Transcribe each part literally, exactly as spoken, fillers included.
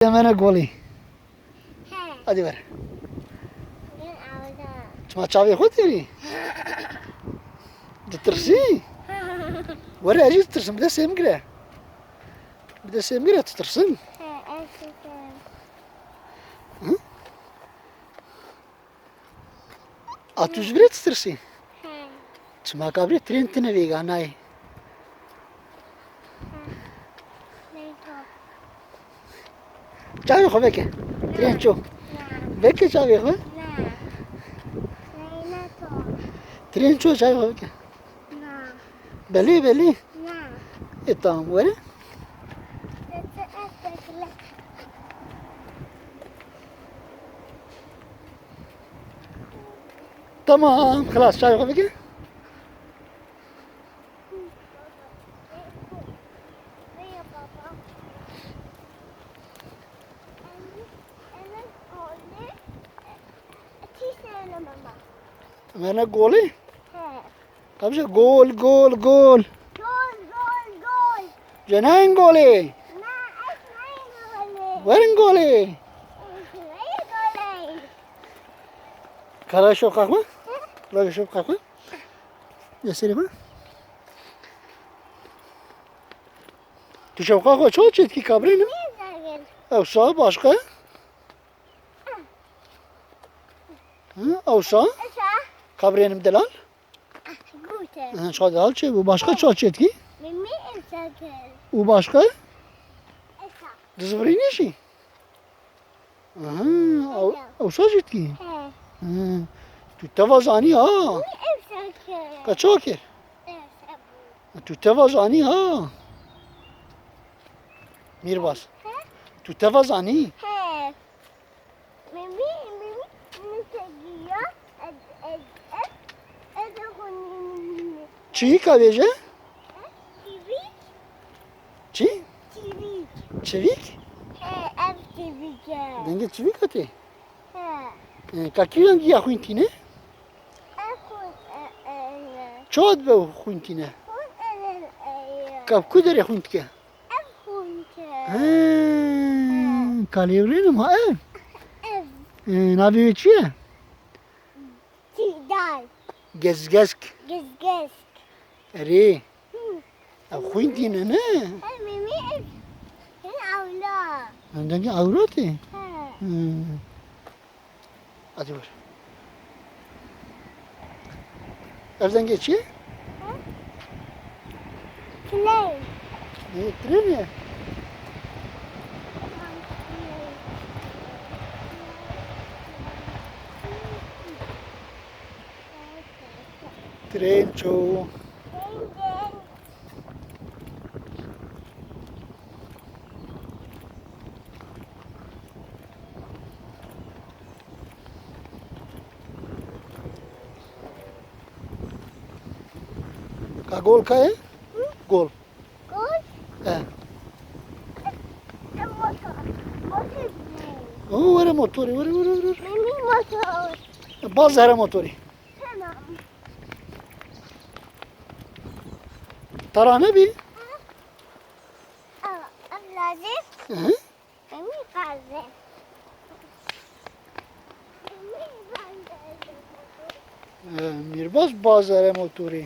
Demene golî. He. Hadi ver. Çima çavê xwe tirî? Ditirsî? Were ez jî ditirsim, bi destê min gire. Bi destê min gire, ditirsim. He, ez ditirsim. Hı? A tu ji vê re ditirsî? He. Çima ka vê trên tine vêga nayê? He. Neyto. Çavê xwe veke. Trên ço. Na. Veke çavê xwe. Na. Neyto. Trên ço, çavê xwe veke. Na. Belê, belê. Na. E, tamam, were. Tamam, xelas, çavê xwe bike. Mene golê? He. Kabje gol, gol, gol. Gol, gol, gol. Cenayên golê. Na, ez nayên golê. Werin golê. Ez nayên golê. Kara şewqa xwe? Hı? Kara şewqa xwe? Ya serê xwe? Tu şewqa xwe çawa çêdikî kabrê ne? Nî zagir. Ew sa başka? Hı, ew sa? Esa. Kabrê ne delal? Gute. Hı, çawa delal çê bû? Başka çawa çêdikî? Mimi esa kir. Û başka? Esa. Dizvirînî jî? Aha, ew, ew sa jî dikî? He. Hı. Tu teva zanî ha? Mimi esa kir. Ka çawa kir? Esa bû. Tu teva zanî ha? Mîrbaz. He? Tu teva zanî? He. Mimi, mimi, mimi seviyor. Ez, ez, ez, ez de konuşuyorum. Çiyika bêje? He? Çivik. Çi? Çivik. Çivik? He, ev çivik e. Dengê çivik hatê? He. E, ka kîjan giya xwîn tîne? Ev xwîn, e, e, e. Çawa dibe xwîn tîne? Xwîn, e, e, e. Ka ku derê xwîn dike? Ev xwîn ke. He, kalêvrên im ha ev. Ev. E, navê wê çi ye? Çîdar. Gezgesk. Gezgesk. Erê. Hı. Ev xwîn tîne ne? Ev mimî ev. Hin awla. Em dengê ewratê? He. Hı. Hadi ver. Ev dengê çi ye? Tren. Ê, tren e? Tren çû. Ka gol ka ye? Hı? Gol. Gol? He. E, motor. Motor. Oo, were motorê, were, were, were. Mimî motor. Baz here motorê. Tamam. Tara nebî? Hı. Aa, ev lazim. Hı hı. Emî qazê. Emî qazê. Ee, Mîrbaz bazere motorê.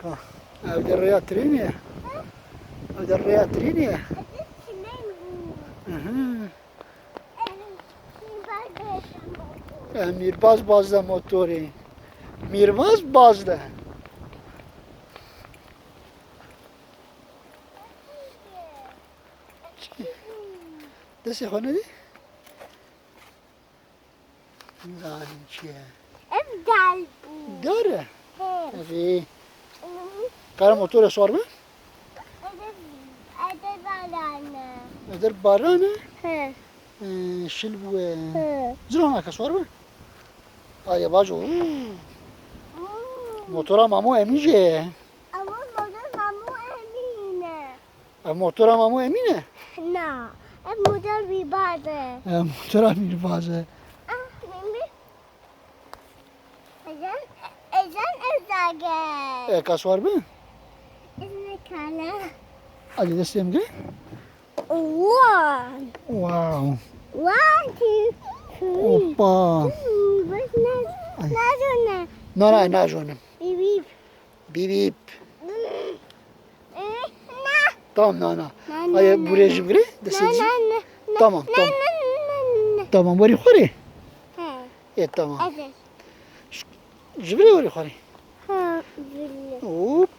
Ka, ev de rêya trênê ye. Ev de rêya trênê ye. Hı hı. Em Mîrbaz baz de motorê. Mîrbaz baz de. Destê xwe nedî? Nizanî çi ye. Ev dal bû. Dar e? He. Erê. Hı. Kara motora sor be? Eder, eder baran e. Eder baran e? He. Ee, şil bû e. He. Ziranaka sor be? Ay, bajo. Hmm. Motora Mamo Emî jî ye. Ama motora Mamo Emî ne. Ev motora Mamo Emîn e? Na, ev motor Mîrbaz e. Ev motora Mîrbaz e. Ah, Mîmî. Ezan, ezan ev dage. E, ka swar bi? Ez nikare. Hadi destê min gire. One. Wow. One, two, three. Hoppa. Hmm, bas ne? Ay. Najonim. Na, na, najonim. Bip, bip. Bip, bip. Hmm. Eh, na. Tamam, na, na. Na, na, Ay, na, buraya na. Jim gire. Destê Na, jim. Na, na, na. Tamam, na, tamam. Na, na, na, na. Tamam, weri xwari. He. E, tamam. Evet. Ji vê re werî xwarî. Ha, vê re. Hop.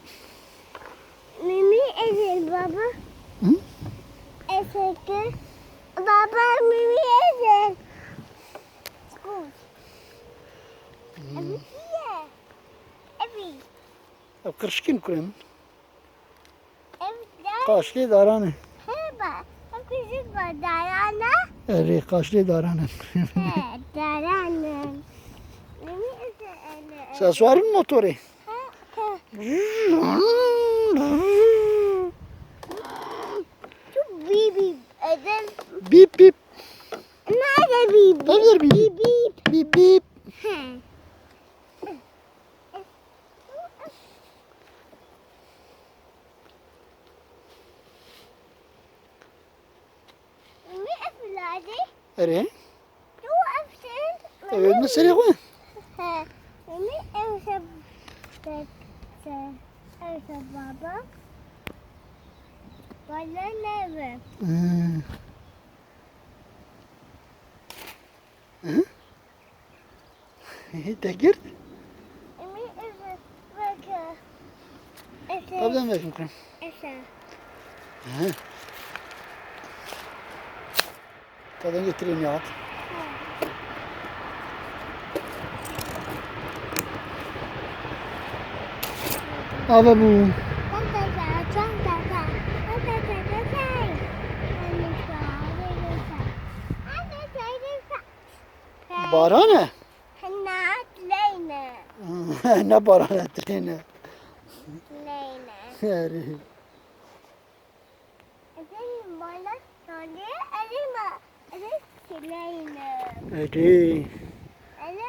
Mimi ezel baba. Hı? Ezel. Baba mimi ezel. Good. Hmm. Evi ye. Evi. Ev qirşikên kurê min. Ev dar. Qaşlê daran e. He, ba, ev küçük ba, daran e. Erê, qaşlê daran e. He, daran e. Mimi ise ele. Sen suarin motorê. He, he. Tu bip bip edin. Bip bip. Nerede bip bip? Nerede bip? Bip bip. Bip bip. He. Mimi ev ladê. Erê. Tu ev sen. Ev min serê xwe. He. Mimi ev se, se, se, ev se baba. Bana ne ver? Hı. Hı? Te girt? Emi eve veke. Ese. Kabdan vekim kurum. Ese. Hı. Kabdan getirin ya. Ava bu. Baran e? Na, treyne. Ne baran e, treyne. Treyne. Erê. Ezin bana sandê, ezin ma, ezin treyne. Erê.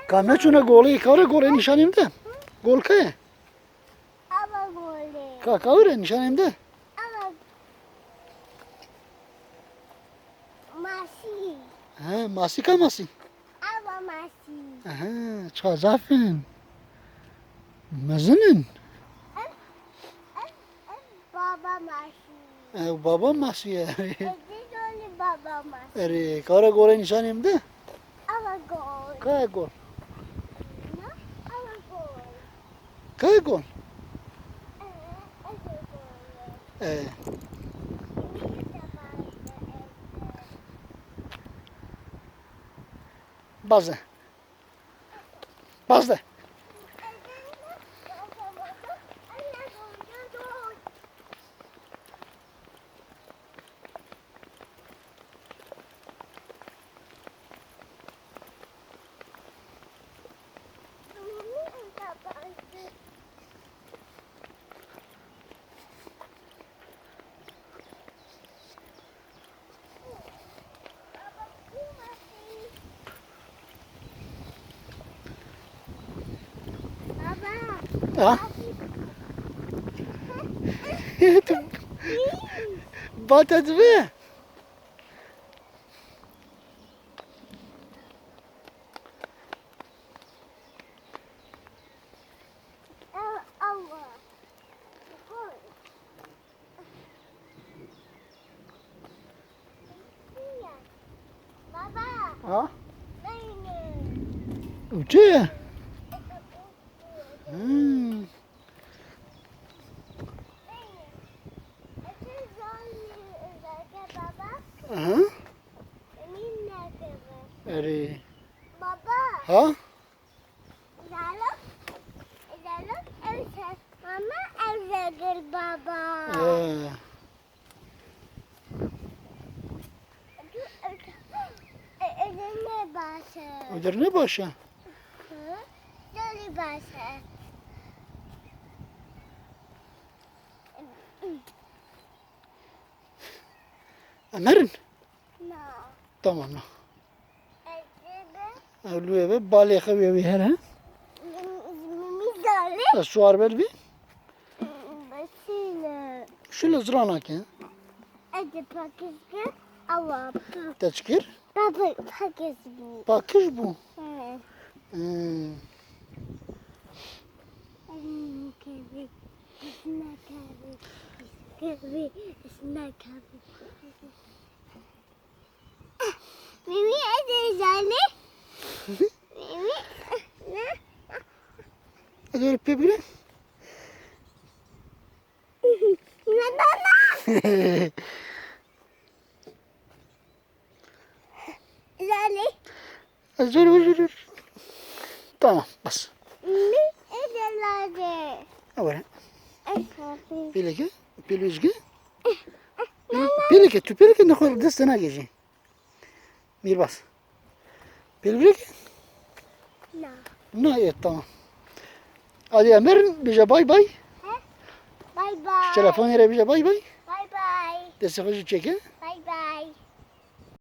Ka neçûne golê, kare golê nîşanê min de. Gol ke? Ava golê. Ka, ka were nîşanê min de. Ava masî. He, masî ka masî? Ava masî. He, çawa zaf in. Mezin in. Ev, ev, ev baba masî. Ew baba masî ye. Ezîz oli baba masî. Erê, kare golê nîşanê min de. Ava gol. Kaya gol? Na, ava gol. Kaya gol? Ee, ava gol. Ee. Baze. Baze. Ha? Tu bata divê? Ha? Û çi ye? Hmm. Aha. Erê. Ha? Zalo, zalo, ev ser, mama, ev zagir baba. Ee. Ev ne baş e? Ev ne baş e? Hı? Dolu baş e. Emerin? Na. Tamam, na. Ev lû eve balê xew ê wî here. Ez suar bel bî. Şöyle. Şöyle zira nake. Ece pakizgi. Allah. Te çi kir? Baba pakizgi. Pakij bû. Hı. Hmm. Elini kedi. Üstüne kedi. Kedi. Üstüne kedi. Mimi ece jali. Mimi. Ne? Hadi öyle pebire. Ne bana? Jali. Dur dur dur. Tamam bas. Mi ecelade. Öyle. Esafi. Peleke. Pelüzgü. Peleke tu peleke ne koy destine gece. Mirbas. Peleke. Na. Ne, evet, tamam. Hadi Emir bize bay bay. Bye bye. Telefon yere bize bay bay. Bye bye. Destine çeke.